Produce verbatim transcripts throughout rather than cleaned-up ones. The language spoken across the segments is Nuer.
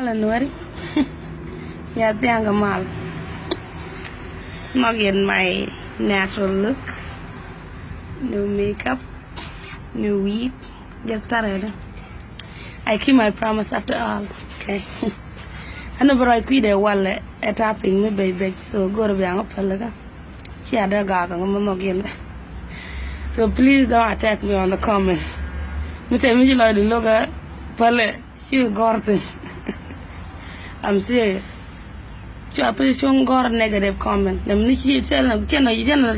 January. Yeah, thank you, Mal. Not in my natural look. No makeup, no wig. Just started. I keep my promise after all. Okay. Ɛn bɛ rɔy kui̱dɛ walɛ ɛ tapping mi bɛc bɛc, so go̱r bɛ aŋ päl kä. Cia dee gak ŋä mɛ nhɔk yɛn. So please don't attack me on the comment. Mi tɛ mi ci lɔcdɛ lo̱k ɛ päl ɛ ci gɔ̱r thi̱n. I'm serious. Cua pil cuŋ gɔ̱r negative comment. Nɛm ni ci cɛn cɛn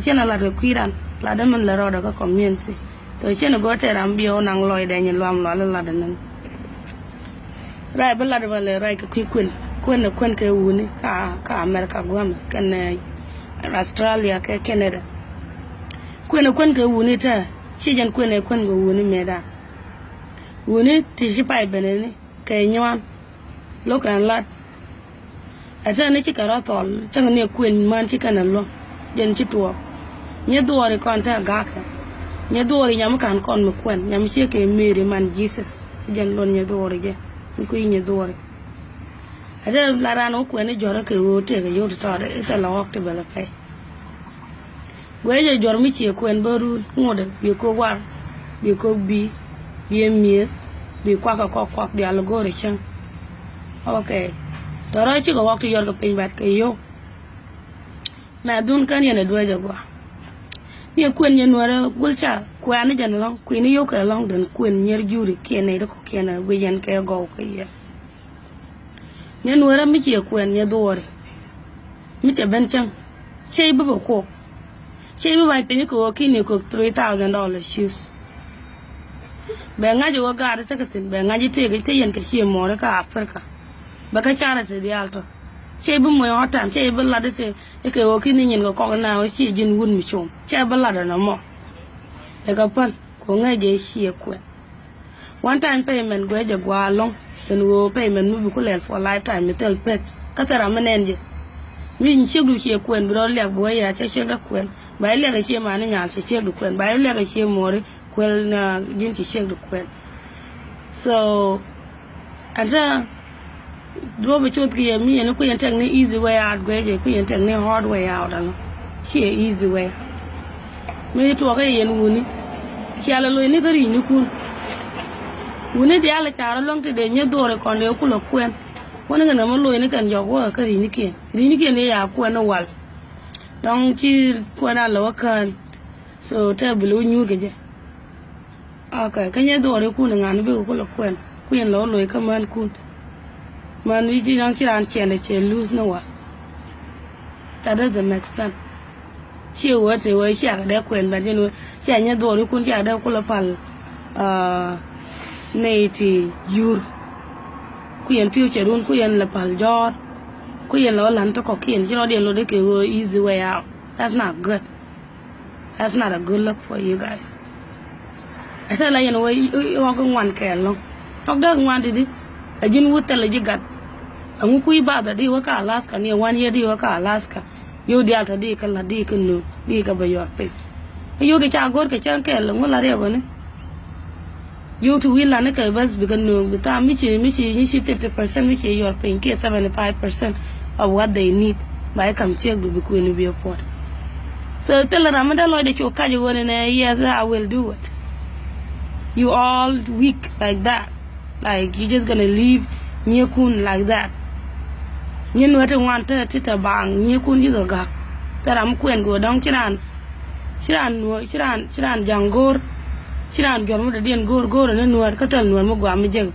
cɛn lat kɛ kui̱dan. Lat dee min lɛ rɔɔdɛ kä community. Tɔ cɛn go̱r tɛ ram biɛ wä naŋ lɔcdɛ nyin luam lual lat dee niŋ. Ruac bi lat bä lɛ ruac kɛ kui̱ kuën. Kuën ɛ kuën kɛ wuni ka, ka America guämɛ kɛnɛ Australia kɛ Canada. Kuën ɛ kuën kɛ wuni tɛ ci jɛn kuën ɛ kuën kɛ wuni mëëdan. Wuni ti ci pay benɛ ni kɛ nyuan. Lo̱k ɛn lat. Ɛ tɛ ni ci kɛ rɔ thɔl cäŋ ni ɛ kuën man ci kɛn ɛ luäŋ. Jɛn ci tuɔɔk. Nyɛ dhuɔɔri kɔn tɛ gakɛ. Nyɛ dhuɔɔri nyam kan kɔn mi kuɛn nyam ciɛ kɛ Mary man Jesus. Jɛn luɔn nyɛ dhuɔɔri jɛ mi kui̱ nyɛ dhuɔɔri. Ɛ tɛ la ran wä kuɛn i̱ jɔrä kɛ ɣöö tëëkɛ yio̱w ti tɔɔdɛ i̱ thilɛ ɣɔk ti bɛ lɛ pɛy. Guɛcɛ jɔr mi ciɛ kuɛn bä run ŋotdɛ bi kok war, bi kok bi, bi ɛ mi̱eth, bi kuak kɛ kɔk kuak diaal go̱o̱rɛ cäŋ. Okay. Tɔrɔ cikɛ ɣɔk ti yɔr kɛ piny bat kɛ yio̱w. Mɛ dhun kän yɛn ɛ duäc ɛ gua. Ni ɛ kuɛn yɛn nuɛrɛ gul ca kuɛn ni jɛn ɛlɔ̱ŋ kui̱ni yio̱w kɛ ɛlɔ̱ŋ dhän kuɛn nyier juri kiɛn nɛy ti kɔ̱kiɛn ɛ guic yɛn kɛ gɔw kɛ yɛn. Nyɛ nuɔrä mi ciɛ kuɛn nyɛ dhuɔri. Mi cɛ ben cäŋ cɛ i̱ bi bɛ kuɔk. Cɛ i̱ bi ba̱ny piny kɛ ɣöö ki̱n i̱ kök three thousand dollar shoes. Bɛ ŋa̱c i̱ ɣöö gaat i̱ tekɛ thi̱n bɛ ŋa̱c i̱ tëëk i̱ te yɛn kɛ cië muɔɔri kä Africa. Bɛ kä charity diaal tɔ cɛ i̱ bi muɔc hot time cɛ i̱ bi lat i̱ te i̱ kɛ ɣöö ki̱n i̱ nyin kɛ kɔk na ɣöö ciɛ ji̱n wut mi com cɛ i̱ bi lat ɛn ɛmɔ. Ɛ kɛ päl kɛ ɣöö ŋäc jɛ i̱ ciɛ kuɛn. One time payment guɛ jɛ gua̱a̱ lɔ̱ŋ. Ɛn ɣöö payment mi bi ku lɛl for lifetime mi thil pek kä thil ram mi nɛn jɛ. Mi ciekdu ciɛ kuɛn bi rɔ liak bi wä ya cɛ ciekdä kuɛn ba i̱ liak ɛ ciɛ mani nyal cɛ ciekdu kuɛn ba i̱ liak ɛ ciɛ muɔri kuɛl na ji̱n ci ciekdu kuɛn. So ɛn tɛ Duɔ̱p bi cuth kɛ yɛ mi yɛn ni ku yɛn tɛk ni easy way out guɛ jɛ ku yɛn tɛk ni hard way out ɛnɔ. Ci yɛ easy way out. Mi tuɔɔk kɛ yɛn wuni. Cia lɛ loc ni kä ri̱c ni kun. Wuni diaal ca rɔ luäŋ ti dee nyɛ dhuɔri kɔn dee kulɛ kuɛn. Wuni kɛn kɛ mi loc ni kɛn jɔk wä kä ri̱c ni kiɛn ri̱c ni kiɛn yɛ ya kuɛn ni wal. Dɔ̱ŋ ci kuɛn a lɛ wä kään. So tɛ bi loc nyuur kɛ jɛ. Okay, kä nyɛ dhuɔri kun ŋa̱n bikɛ kulɛ kuɛn kui̱n lɔ loc kä män kun. Män wi̱c ti naŋ ci raan ciɛndɛ cɛ luth ni wa. That doesn't make sense. Ciɛ wee te wee ciɛ kɛ dee kuɛn bɛt jɛn wee ciɛ nyɛ dhuɔri kun ciɛ kɛ dee kulɛ pal. Nɛy ti yur. Kui̱n pi̱w cɛ run kui̱n lɛ pal jɔɔr. Kui̱n lɔ lan ti kɔkiɛn ci rɔdiɛn lɔ dee kɛ wee easy way out. That's not good. That's not a good look for you guys. Ɛ tɛ la yɛn wä i̱ ɣɔk i̱ ŋuan kɛɛl lɔ̱ŋ. Ɣɔk dee ŋuan di̱t i̱ ɛ ji̱n wut thilɛ ji̱ gat. Ɛŋu kui̱ bath ɛ di wä kä Alaska ni ɛ wan yɛ di wä kä Alaska. Yio̱w diaal tɔ di kä la̱t di kä nööŋ di kä bɛ yuɔr piny. I̱ yio̱w di ca go̱r kɛ cäŋ kɛɛl ɛŋu la riɛk ɣöni. Yio̱w ti wi̱i̱ la̱t ni kɛ bäth bikɛ nööŋ bi thaam mi ci mi ci mi ci fifty percent mi ci yuɔr piny kiɛ seventy five percent of what they need. Ba i̱ kam ciek bi bi kuëni bi ɛ puɔt. So thilɛ ram mi dee lɔcdɛ cu kac ɣöö ni nɛ yes I will do it. You all weak like that. Like you just gonna leave nyiekun like that. Nyin wä ti ŋuan te ti te baaŋ nyiekun ji̱ gak. Thilɛ ram mi kuɛn kɛ ɣöö dɔ̱ŋ ci raan ci raan nuɔɔr ci raan ci raan ja̱ŋ go̱o̱r. Ci raan juɔ̱r mi dɔ̱diɛn go̱o̱r go̱o̱r ni nuäär kä thil nuäär mi guam mi jek.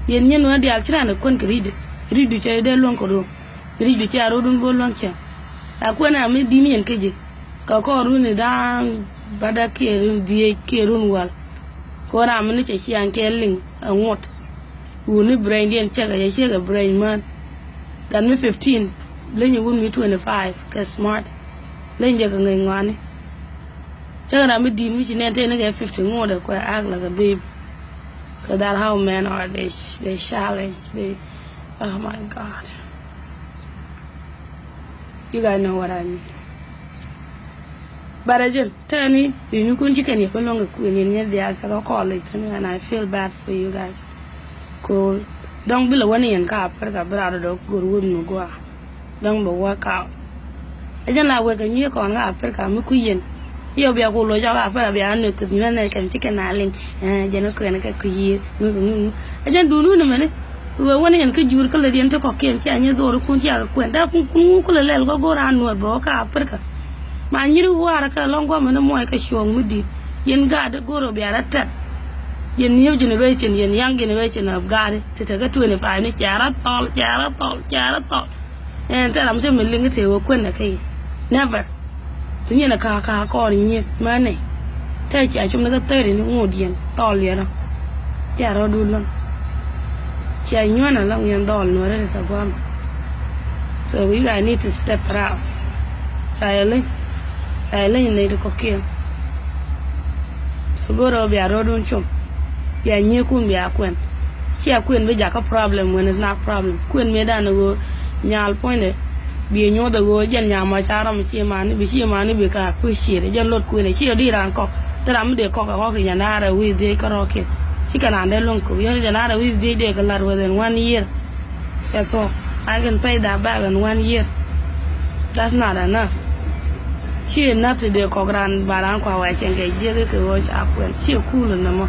Yɛn nyin nuäär diaal ci raan ɛ kuän kɛ ri̱cdɛ ri̱cdu cɛ dee luäŋ kɛ ruɔ̱ŋ. Ri̱cdu cɛ a ro̱dun go̱o̱r luäŋ cɛ. A kuän a mi di̱i̱m yɛn kä ji̱. Kɛ kɔɔr run i̱ da̱a̱ŋ bädä kiɛ run dhieec kiɛ run wäl. Kɛ ɣöö ram mi ni cɛ ciaŋ kɛ liŋ ɛ ŋuɔ̱t. Wuni brain diɛn cɛ kɛ cɛ ciek ɛ brain män. Than mi fifteen leny ɛ wun mi twenty five kɛ smart. Leny jɛ kɛ ŋäc ŋɔaani. Cä kɛ ram mi di̱i̱t mi ci nɛn tëë ni kɛ fifty ŋuɔ̱t ɛ kuɛ act like a baby. Cause that how men are, they they challenge they, oh my God. You guys know what I mean. But ɛ jɛn tɛni ri̱cnikun ci kɛn yɛ bi luäŋ kɛ kuëën in nyɛ diaal cɛ kɛ college tini and I feel bad for you guys. Ko Dɔ̱ŋ bi lɛ wä ni yɛn kä Africa bi rat dɔ̱dɔ̱ go̱r wut mi gua̱a̱. Dɔ̱ŋ bɛ work out. Ɛ jɛn la wek kɛ nyiee kɔn kä Africa mi kui̱ yɛn. Yɛ bia ku loc kä Africa bia nöth kɛ nyuɛn nɛ kɛn ci kɛn a liŋ. Ɛ jɛn kɛ kuɛn kɛ kui̱ yiëë. Ŋu ŋu ŋu. Ɛ jɛn duun wun mɛni. Wek wä ni yɛn kä jur kä lät yɛn ti kɔkiɛn cia nyi dho̱r kun cia kɛ kuɛn. Daa kun kun ŋu kulɛ lɛl kɔ go̱r a nuɔt bɛ wä kä Africa. Ma nyiri wa̱a̱rä kɛ lɔ̱ŋ guɔ̱mɛ ni muɔc kɛ cuɔ̱ɔ̱ŋ mi di̱i̱t. Yɛn gaat go̱r ɔ bia rɔ tɛt. Yɛn new generation, yɛn young generation of gaat ti tekɛ twenty five ni cia rɔ thɔl, cia rɔ thɔl, cia rɔ thɔl. Ɛn thil ram cä mi liŋ i̱ tëë wä kuän ɛ kä yi. Never. Ti nyin ɛ ka̱a̱ ka̱a̱ kɔɔr nyieth mänɛ. Tëë cia cum ni kä thirty ni ŋot yɛn thɔl yɛn rɔ. Cia rɔ dul lɔn. Cia nyuän ɛ lɔŋ yɛn dhɔl nuɔ̱ɔ̱rɛ ti tɛ gua̱a̱m. So you guys need to step it up. Ca yɛ leny. Ca yɛ leny nɛy ti kɔ̱kiɛn. So go̱rɛ bia ro̱o̱dun com. Bia nyiekun bia kuɛn. Cia kuën bi jakä problem when it's not problem. Kuën mëëdan ɣöö nyaal puɔ̱nydɛ. Bi nyuɔ̱th ɣöö jɛn nyam ma ca rɔm ci mani bi ci mani bi ka appreciate. Jɛn lot kuën ci ɣä di raan kɔk. Ti ram mi dee kɔk ɛ kɔk inyɛ naarɛ wi̱i̱ dhiec kärɔɔkiɛn. Ci kɛ raan dee luäŋ kok. Yɛn inyɛ naarɛ wi̱i̱ dhiec dee kɛ la̱r within one year. Cɛ thuɔ̱k. I can pay that back in one year. That's not enough. Ci enough ti dee kɔk raan ba raan kua wɛ cɛn kɛ jiɛk kɛ ɣöö ca kuɛn. Ci cool in the mo.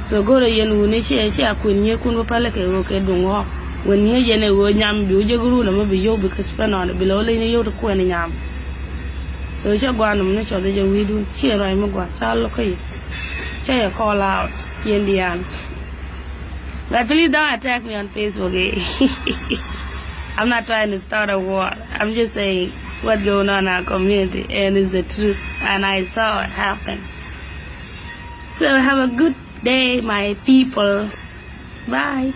So go̱rɛ yɛn wuni ci ci a kuɛn nyiekun bi pälɛ kɛ ɣöö kɛ duŋ ɣɔk. When ŋäc yɛn ɛ ɣöö nyam bi wä jek run ɛmɔ bi yio̱w bi kɛ spend on it bi lɛ wä leny yio̱w ti kuɛn nyam. So cɛ gua̱a̱r nɔmɔ ni cɔth jɛ wi̱i̱dun ci ruac mi gua̱a̱r ca lo̱k kä yɛ. Cɛ yɛ call out yɛn diaal. But please don't attack me on Facebook, eh? I'm not trying to start a war. I'm just saying what's going on in our community, and it's the truth. And I saw it happen. So have a good day, my people. Bye.